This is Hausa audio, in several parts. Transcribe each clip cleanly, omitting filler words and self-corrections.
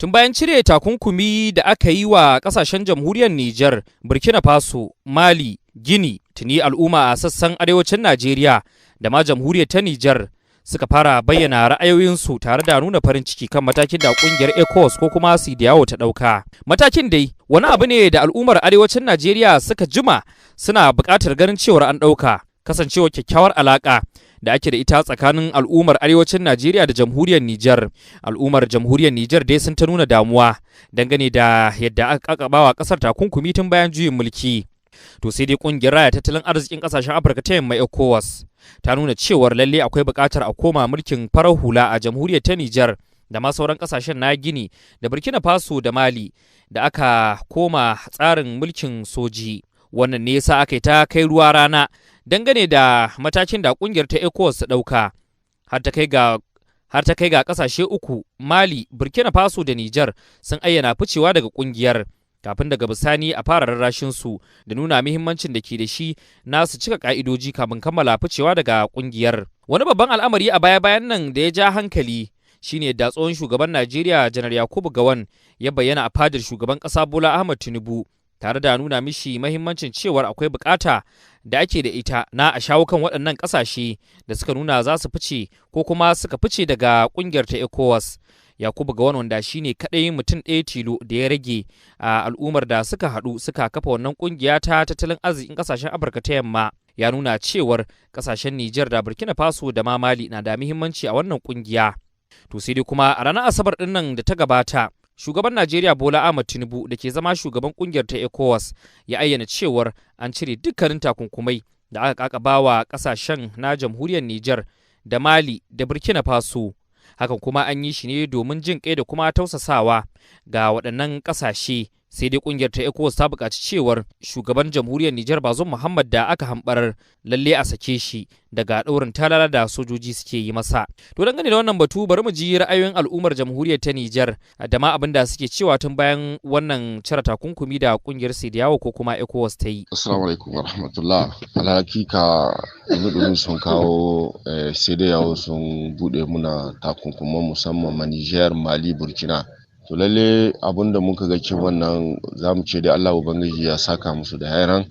Tun bayan cire takunkumi da aka yi wa kasashen Jamhuriyar Nijar, Burkina Faso, Mali, Gini, tuni al'umma a sassan arewacin Najeriya da ma Jamhuriyar ta Nijar suka fara bayyana ra'ayoyinsu tare da nuna farin ciki kan matakin da kungiyar ECOWAS ko kuma CEDEAO ta ɗauka. Matakin dai wani abu ne da al'ummar arewacin Najeriya suka jima suna buƙatar ganin cewar an ɗauka, kasancewa kyakkyawar alaƙa da ake da ita tsakanin al'ummar arewacin Najeriya da Jamhuriyar Nijar. Al'ummar Jamhuriyar Nijar dai sun ta nuna damuwa dangane da yadda aka kakabawa kasar takunkumi tun bayan juyin mulki. To sai dai kungiyar raya tattalin arzikin kasashen Afirka ta Yamma, ECOWAS, ta nuna cewar lalle akwai buƙatar a koma mulkin farar hula a Jamhuriyar ta Nijar da ma sauran kasashen na Gini da Burkina Faso da Mali da aka koma tsarin mulkin soji. Wannan ne yasa aka yi ta kai ruwa rana dangane da matakin da kungiyar ta ECOWAS ta ɗauka, har ta kai ga kasashe uku, Mali, Burkina Faso da Nijar, sun ayyana ficewa daga kungiyar, kafin daga bisani a fara rarrashin su da nuna muhimmancin da ke da shi na su cika ka'idoji kafin kammala ficewa daga kungiyar. Wani babban al'amari a baya-bayan nan da ya ja hankali shine da tsohon shugaban Najeriya, Janar Yakubu Gowon, ya bayyana a fadar shugaban kasa Bola Ahmad Tinubu tare da nuna mishi mahimmancin cewar akwai bukata da ake da ita na a shawo kan waɗannan ƙasashe da suka nuna za su fice ko kuma suka fice daga ƙungiyar ta ECOWAS. Yakubu Gowon, wanda shine kaɗai mutum ɗaya tilo da ya rage a al'ummar da suka haɗu suka kafa wannan ƙungiya ta tattalin arzikin ƙasashen Afirka ta Yamma, ya nuna cewar ƙasashen Nijar da Burkina Faso da ma Mali na da muhimmanci a wannan ƙungiya. To sai dai kuma a ranar Asabar ɗin nan da ta gabata, shugaban Najeriya Bola Ahmad Tinubu, da ke zama shugaban kungiyar ta ECOWAS, ya ayyana cewar an cire dukkanin takunkumai da aka kakabawa kasashen na Jamhuriyar Nijar da Mali da Burkina Faso. Hakan kuma an yi shi ne domin jin kai da kuma tausasawa ga waɗannan ƙasashe. Sai dai kungiyar ta ECOWAS ta buƙaci cewar shugaban Jamhuriyar Nijar, Bazoum Muhammad, da aka hambarar, lalle a sake shi daga ɗaurin talala da sojoji suke yi masa. To dangane da wannan batu, bari mu ji ra'ayoyin al'ummar Jamhuriyar ta Nijar da ma abin da suke cewa tun bayan wannan cire takunkumi da kungiyar CEDEAO ko kuma ECOWAS ta yi. Assalamu alaikum wa rahmatullah. Alhakika dumi sun kawo CEDEAO sun bude muna takunkuman, musamman ma Niger, Mali, Burkina. To lalle abun da muka ga cin wannan, za mu ce dai Allah Ubangiji ya saka musu da hairan.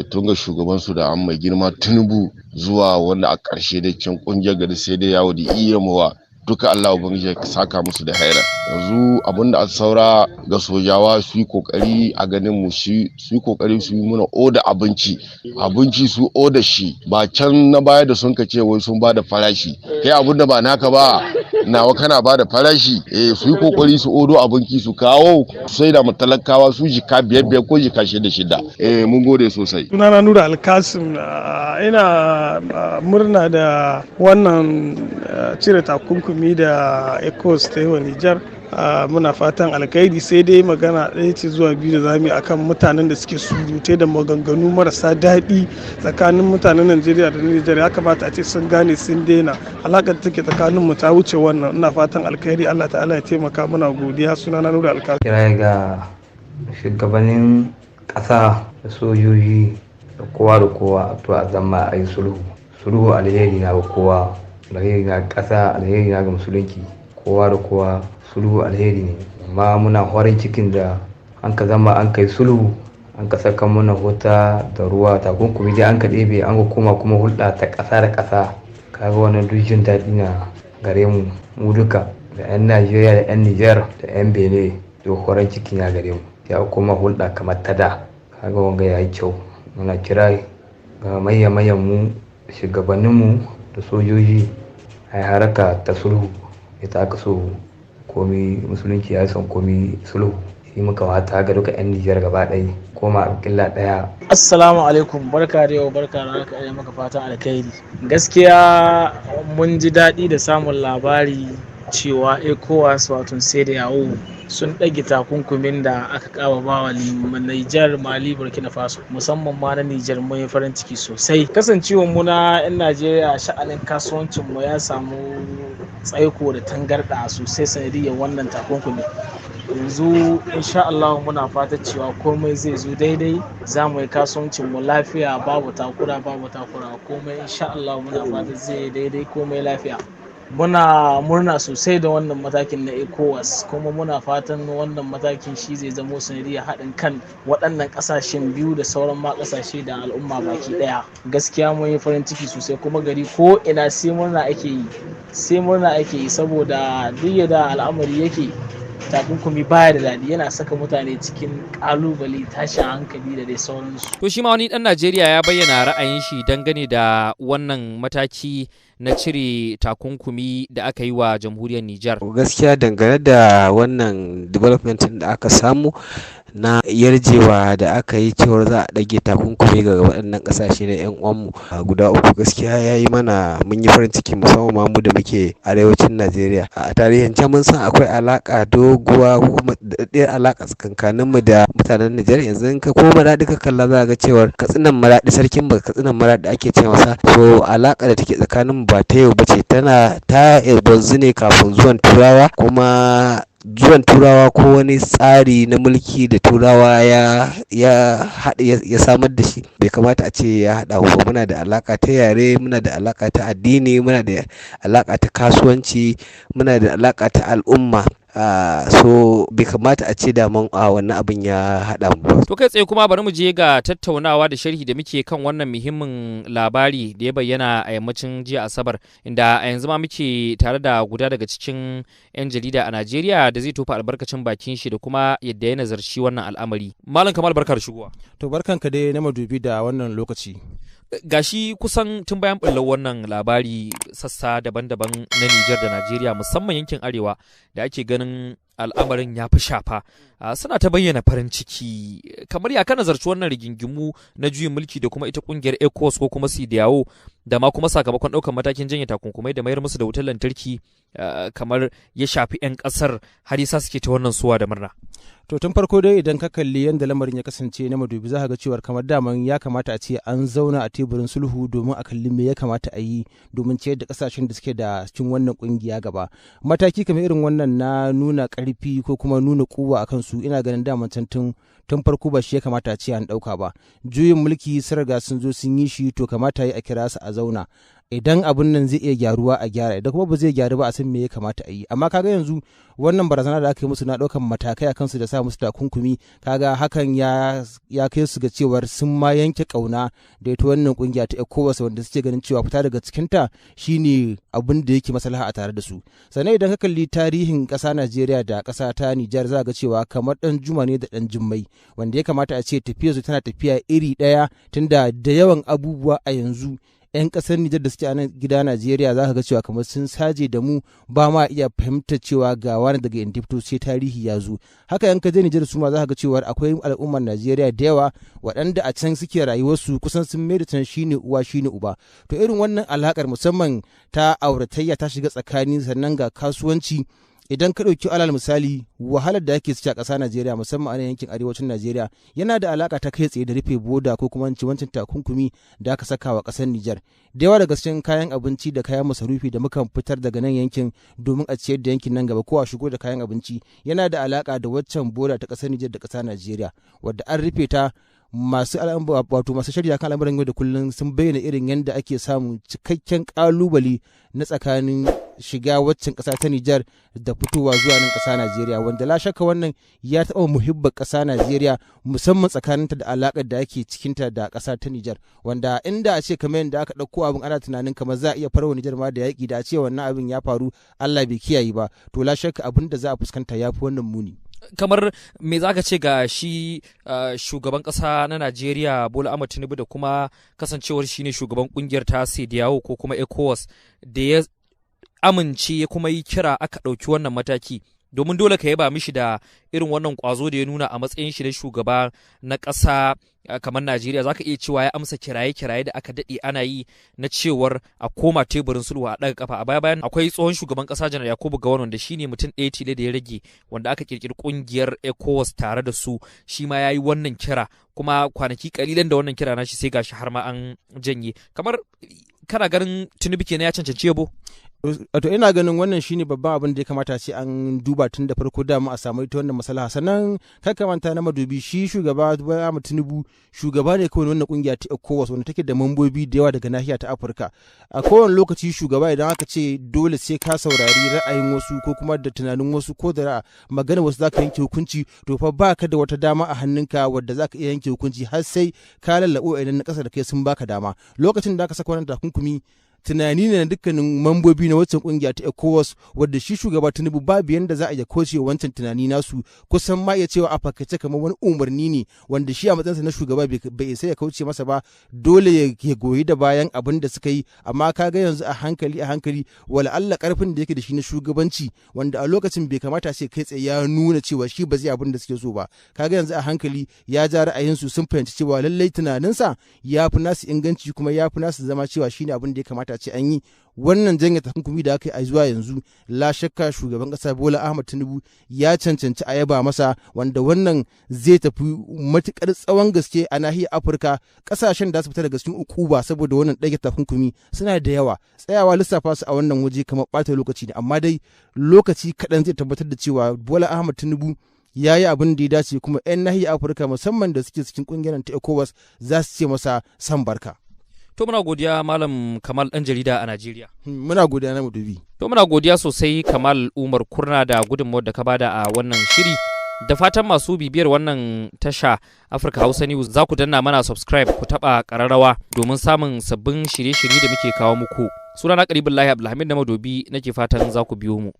Tun ga shugaban su da an mai girma Tinubu zuwa wanda a ƙarshe da can kungiyar gari CEDEAO da UEMOA duka, Allah Ubangiji ya saka musu da haira. Yanzu abun da a saura ga sojawa, su yi kokari a ganin mu, su yi kokari su yi muna oda abinci, abinci su oda shi, ba can na baya da sun ka ce wai sun bada farashi. Kai abun da ba naka ba, nawa kana bada farashi? Su yi kokari su odo abinci su kawo, sai da talakawa su jika biyar biyar ko jika shida shida. Mun gode sosai. Sunana Nura Alkasim. Ina murna da wannan cire takunkumi da ECOWAS ta yi wa Nijar. Muna fatan alkhairi. Sai dai magana ɗaya ce zuwa biyu da zamu yi akan mutanen da suke surutai da maganganu marasa daɗi tsakanin mutanen Najeriya da Nijar. Ya kamata a ce sun gane, sun daina. Alaƙar take tsakanin mu ta wuce wannan. Ina fatan alkhairi, Allah ta'ala ya taimaka. Muna godiya. Sunana Nura Alkasim. Kira ga shugabannin ƙasa da sojoji da kowa da kowa, to a zama a yi sulhu. Sulhu alheri na ga kowa, alheri na ƙasa, alheri na ga Musulunci, kowa da kowa, sulhu alheri ne. Amma muna farin cikin da an ka zama an kai sulhu, an ka saka mana wuta da ruwa, takunkumi dai an ka ɗebe, an ka koma kuma hulɗa ta ƙasa da ƙasa. Kaga wannan duk jin daɗi na gare mu, mu duka, da 'yan Najeriya da 'yan Nijar da 'yan Benin, duk farin ciki na gare mu, ya koma hulɗa kamar ta da. Kaga wanga ya yi kyau. Muna kira ga mayan mayan mu, shugabanninmu da sojoji, a yi haraka ta sulhu. Ita aka so. Komi Musulunci ya son komi sulhu. Shi muka wata ga duka 'yan Nijar gaba ɗaya koma alƙilla ɗaya. Assalamu alaikum, barka da yau, barka da haka, ai maka fatan alkhairi. Gaskiya mun ji daɗi da samun labari cewa ECOWAS, wato CEDEAO, sun ɗage takunkumin da aka ƙaba bawa Nijar, Mali, Burkina Faso, musamman ma na Nijar. Mun yi farin ciki sosai. Kasancewar mu na 'yan Najeriya, sha'anin kasuwancin mu ya samu tsaiko da tangarɗa sosai sanadiyyar wannan takunkumi. Yanzu insha Allah muna fata cewa komai zai zo daidai, za mu yi kasuwancin mu lafiya, babu takura, babu takura komai. Insha Allah muna fata zai daidai, komai lafiya. Muna murna sosai da wannan matakin na ECOWAS, kuma muna fatan wannan matakin shi zai zamo sanadiyar haɗin kan waɗannan ƙasashen biyu da sauran ma ƙasashe da al'umma baki ɗaya. Gaskiya mun yi farin ciki sosai, kuma gari ko ina sai murna ake yi, sai murna ake yi, saboda duk yadda al'amari yake, takunkumi baya da daɗi, yana saka mutane cikin ƙalubale, tashin hankali da dai sauransu. To shi ma wani ɗan Najeriya ya bayyana ra'ayin shi dangane da wannan mataki na cire takunkumi da aka yi wa jamhuriyar Nijar. Gaskiya dangane da wannan development da aka samu na yarjewa da aka yi cewar za a ɗage takunkumi ga waɗannan ƙasashe na 'yan uwanmu guda uku, gaskiya ya yi mana, mun yi farin ciki, musamman ma mu da muke arewacin Najeriya. A tarihance mun san akwai alaƙa doguwa ko kuma daɗaɗɗiyar alaƙa tsakankanin mu da mutanen Nijar. Yanzu in ka ko Maraɗi ka kalla, za ga cewar Katsinan Maraɗi, sarkin Katsinan Maraɗi ake ce masa. So alaƙa da take tsakanin mu ba ta yau bace, tana ta wanzu ne kafin zuwan Turawa, kuma zuwan Turawa ko wani tsari na mulki da Turawa ya samar da shi bai kamata a ce ya haɗa ba. Muna da alaka ta yare, muna da alaka ta addini, muna da alaka ta kasuwanci, muna da alaka ta al'umma. So bai kamata a ce daman a wannan abin ya haɗa mu ba. To kai tsaye kuma bari mu je ga tattaunawa da sharhi da muke kan wannan muhimmin labari da ya bayyana a yammacin jiya Asabar, inda a yanzu ma muke tare da guda daga cikin 'yan jarida a Najeriya da zai tofa albarkacin bakin shi da kuma yadda ya nazarci wannan al'amari. Malam Kamal, barka da shigowa. To barkanka dai na madubi da wannan lokaci. Gashi kusan tun bayan ɓullar wannan labari, sassa daban-daban na Nijar da Najeriya, musamman yankin Arewa da ake ganin al'amarin ya fi shafa, suna ta bayyana farin ciki. Kamar ya ka nazarci wannan rigingimu na juyin mulki da kuma ita kungiyar ECOWAS ko kuma CEDEAO, da ma kuma sakamakon ɗaukar matakin janye takunkumai da mayar musu da wutar lantarki, kamar ya shafi 'yan ƙasar har yasa suke ta wannan suwa da murna? To tun farko dai, idan ka kalli yadda lamarin ya kasance na madubi, za ka ga cewar kamar daman ya kamata a ce an zauna a teburin sulhu domin a kalli me ya kamata a yi domin ciyar da kasashen da suke da cikin wannan kungiya gaba. Mataki kamar irin wannan na nuna karfi ko kuma nuna kuwa akan su, ina ganin daman can tun farko ba shi ya kamata a ce an dauka ba. Juyin mulki sun riga sun zo sun yi shi, to kamata yi a kira su a zauna. Idan abun nan zai iya gyaruwa, a gyara. Idan kuma ba zai gyaru ba, a san me ya kamata a yi. Amma kaga yanzu wannan barazana da aka yi musu na ɗaukan matakai a kansu da sa musu takunkumi, kaga hakan ya kai su ga cewar sun ma yanke kauna da ita wannan kungiya ta ECOWAS, wanda suke ganin cewa fita daga cikinta shine abin da yake maslaha a tare da su. Sannan idan ka kalli tarihin ƙasa Najeriya da ƙasa ta Nijar, za ga cewa kamar ɗan juma ne da ɗan jummai, wanda ya kamata a ce tafiyarsu tana tafiya iri ɗaya, tunda da yawan abubuwa a yanzu 'yan kasar Nijar da suke a nan gida Najeriya, za ka ga cewa kamar sun saje da mu, ba ma iya fahimtar cewa ga wani daga inda fito sai tarihi ya zo. Haka yan ka je Nijar su ma, za ka ga cewa akwai al'ummar Najeriya da yawa waɗanda a can suke rayuwarsu, kusan sun mai da can shine uwa shine uba. To irin wannan alakar, musamman ta auratayya, ta shiga tsakani, sannan ga kasuwanci. Idan ka ɗauki alal misali wahalar da ake ciki a ƙasa Najeriya, musamman a yankin arewacin Najeriya, yana da alaka ta kai tsaye da rufe boda ko kuma wancan takunkumi da aka saka wa ƙasar Nijar. Da yawa daga cikin kayan abinci da kayan masarufi da mukan fitar daga nan yankin domin a ciyar da yankin nan gaba ko a shigo da kayan abinci, yana da alaka da waccan boda ta ƙasar Nijar da ƙasar Najeriya wadda an rufe ta. Masu wato masu shirya kan al'amuran yau da kullum sun bayyana irin yadda ake samun cikakken kalubale na tsakanin shiga waccan ƙasa ta Nijar da fitowa zuwa nan ƙasa Najeriya, wanda la shakka wannan ya taɓa muhibbar ƙasa Najeriya, musamman tsakaninta da alaƙar da ake cikinta da ƙasa ta Nijar, wanda inda a ce kamar yadda aka ɗauko abin ana tunanin kamar za a iya farwa Nijar ma da yaƙi, da a ce wannan abin ya faru, Allah bai kiyaye ba, to la shakka abin da za a fuskanta ya fi wannan muni. Kamar me zaka ce ga shi shugaban kasa na Najeriya Bola Ahmed Tinubu, da kuma kasancewar shi ne shugaban kungiyar ta CEDEAO ko kuma ECOWAS, da ya amince ya kuma yi kira aka ɗauki wannan mataki? Domin dole ka yaba mishi da irin wannan kwazo da ya nuna a matsayin shi na shugaba na ƙasa kamar Najeriya. Zaka iya cewa ya amsa kiraye-kiraye da aka daɗe ana yi na cewar a koma teburin sulhu, a ɗaga kafa. A baya bayan akwai tsohon shugaban ƙasa Janar Yakubu Gowon, wanda shine mutum ɗaya tilo da ya rage wanda aka kirkiri ƙungiyar ECOWAS tare da su, shi ma ya yi wannan kira, kuma kwanaki kalilan da wannan kira nashi sai gashi har ma an janye. Kamar kana ganin Tinubu kenan ya cancanci yabo? Wato ina ganin wannan shine babban abin da ya kamata ce an duba tun da farko, dama a samu ita wannan maslaha. Sannan kar manta na madubi, shi shugaba Bola Tinubu shugaba ne kawai wannan kungiya ta ECOWAS, wanda take da mambobi da yawa daga nahiya ta Afirka. A kowane lokaci shugaba, idan aka ce dole sai ka saurari ra'ayin wasu ko kuma da tunanin wasu ko da magana wasu zaka yanke hukunci, to fa baka da wata dama a hannunka wadda zaka iya yanke hukunci har sai ka lallabo idan na kasa da kai sun baka dama. Lokacin da aka saka wannan takunkumi, tunani ne na dukkanin mambobi na wancan kungiya ta ECOWAS, wadda shi shugaba Tinubu babu yanda za a iya kauce wancan tunani nasu. Kusan ma iya cewa a fakace kamar wani umarni ne wanda shi a matsayinsa na shugaba bai isa ya kauce masa ba, dole ya goyi da bayan abin da suka yi. Amma kaga yanzu a hankali a hankali, wala Allah karfin da yake da shi na shugabanci, wanda a lokacin bai kamata sai kai tsaye ya nuna cewa shi ba zai abin da suke so ba, kaga yanzu a hankali ya ja ra'ayinsu, sun fahimci cewa lallai tunaninsa ya fi nasu inganci, kuma ya fi nasu zama cewa shine abin da ya kamata ce an yi. Wannan janye takunkumi da aka yi a zuwa yanzu, la shakka shugaban kasa Bola Ahmad Tinubu ya cancanci a yaba masa, wanda wannan zai tafi matukar tsawon gaske a nahiyar Afirka. Kasashen da su fita daga cikin ukuba saboda wannan ɗage takunkumi suna da yawa, tsayawa lissafa su a wannan waje kamar ɓata lokaci ne, amma dai lokaci kaɗan zai tabbatar da cewa Bola Ahmad Tinubu ya yi abin da ya dace, kuma 'yan nahiyar Afirka, musamman da suke cikin kungiyar ta ECOWAS, za su ce masa san barka. To, muna godiya, Malam Kamal, ɗan jarida a Najeriya. Muna godiya na Mudubi. To, muna godiya sosai, Kamal Umar Kurna, da gudunmawar da ka bada a wannan shiri. Da fatan masu bibiyar wannan tasha Africa Hausa News za ku danna mana subscribe, ku taɓa ƙararrawa domin samun sabbin shirye-shirye da muke kawo muku. Sunana Karibullahi Abdulhamid na Madobi, nake fatan za ku biyo mu.